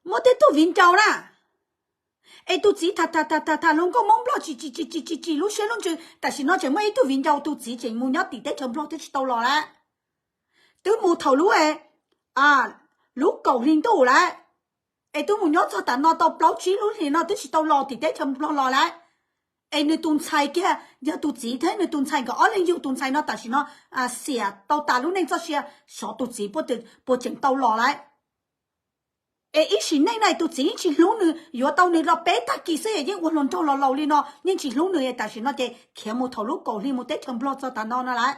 muaj tej tug viv ncaus na, es tus txiv tham tham tham tham tham hluas nkauj Hmoob Nplog tsis tsis tsis tsis tsis tsis lub siab lub ntsws, tam sim no tseem muaj ib tug viv ncaus, tus txiv tseem mus nyob tim teb chaws Nplog twb tsis tau los lawm, twb mus thaum lub, lub kaum hli ntuj lawm, es twb mus nyob txog tam no tau plaub tsib lub hlis no twb tsis tau los tim teb chaws Nplog los lawm. Es nws tus ntxhais kiag, yog tus txiv thiab nws tus ntxhais nkawd ob leeg yug tus ntxhais no tam sim no xiam tau tas lub neej txoj sia, xyov tus txiv puas tseem tau los lawm. Es ib sim neej no tus txiv yeej tsis hlub nws, yuav tau nws los peb tag kis xwb es yeej ua hluas nraug los laus li no yeej tsis hlub nws, tam sim no ces khiav mus thaum lub kaum hli mus teb chaws Nplog txog tas no no lawm,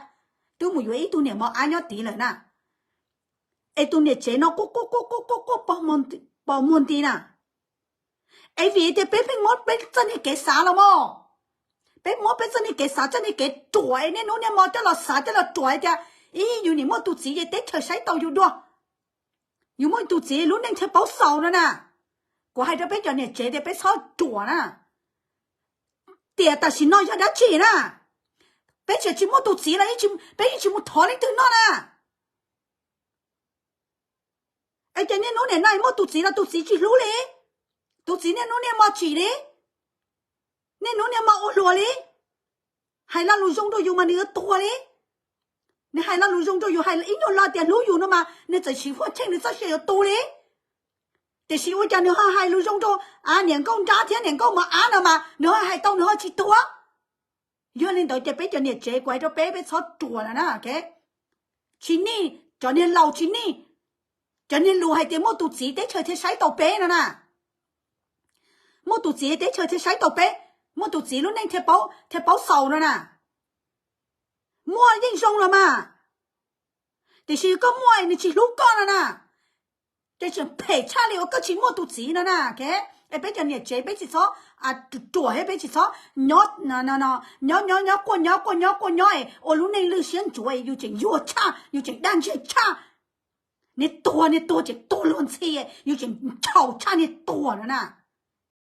twb mus yuav ib tug niam mos ab nyob tid lawm na. Es tus niam tsev no quaj quaj quaj quaj quaj quaj pos muag nti na. Es vim tias peb pheej muab peb txoj niag kev xav los mog, peb muab peb txoj niag kev xav txoj niag kev ruam es niaj hnub niaj hmo coj los xav coj los ruam hais tias ib yus nim muaj tus txiv ces teb chaws saib taus yus dua, yus muaj tus txiv lub neej thiaj paub xaus no na. Kuv hais rau peb cov niam tsev tias peb txhob ruam na. Tiam tam sim no yog dab tsi na? Peb tseem tsis muaj tus txiv los peb yeej tsis mus thov leej twg noj na. Es ces niaj hnub nim no muaj tus txiv los tus txiv tsis hlub li, tus txiv niaj hnub niaj hmo tsim li, niaj hnub niaj hmo ua hluas li, hais lo lus zoo rau yus mas nws yuav tuag li. Nws hais lo lus zoo rau yus, hais ib nyuag lo tias hlub yus no mas nws txawm siv huaj cheej nws txoj sia yuav tu li. Tiam sis ua cas nws ho hais lus zoo rau niam nkauj nrab thiab niam nkauj mos ab no mas nws ho hais tau nws ho tsis tuag. Yog li ntawd ces peb cov niam tsev kuv hais rau peb, peb txhob ruam lawm na. Tsis nij, cov niag laus tsis nij. Cov niag lus hais tias muaj tus txiv teb chaws thiaj saib taus peb no na, muaj tus txiv teb chaws thiaj saib taus peb, muaj tus txiv lub neej thiaj paub xaus no na. Muaj yeej zoo los mas, tiam sis koj muaj nws tsis hlub koj no na, ces tseem phem tshaj li uas koj tsis muaj tus txiv no na. Es peb cov niam tsev peb tsis txhob ruam thiab peb tsis txhob nyob nyob nyob quaj nyob quaj nyob quaj nyob es ua lub neej lwj siab ntsuav es yus tseem yuag tshaj, yus tseem daj ntseg tshaj. Niag tuag niag tuag tseem tuag luag ntxhi, yus tseem ntshaus tshaj niag tuag no na.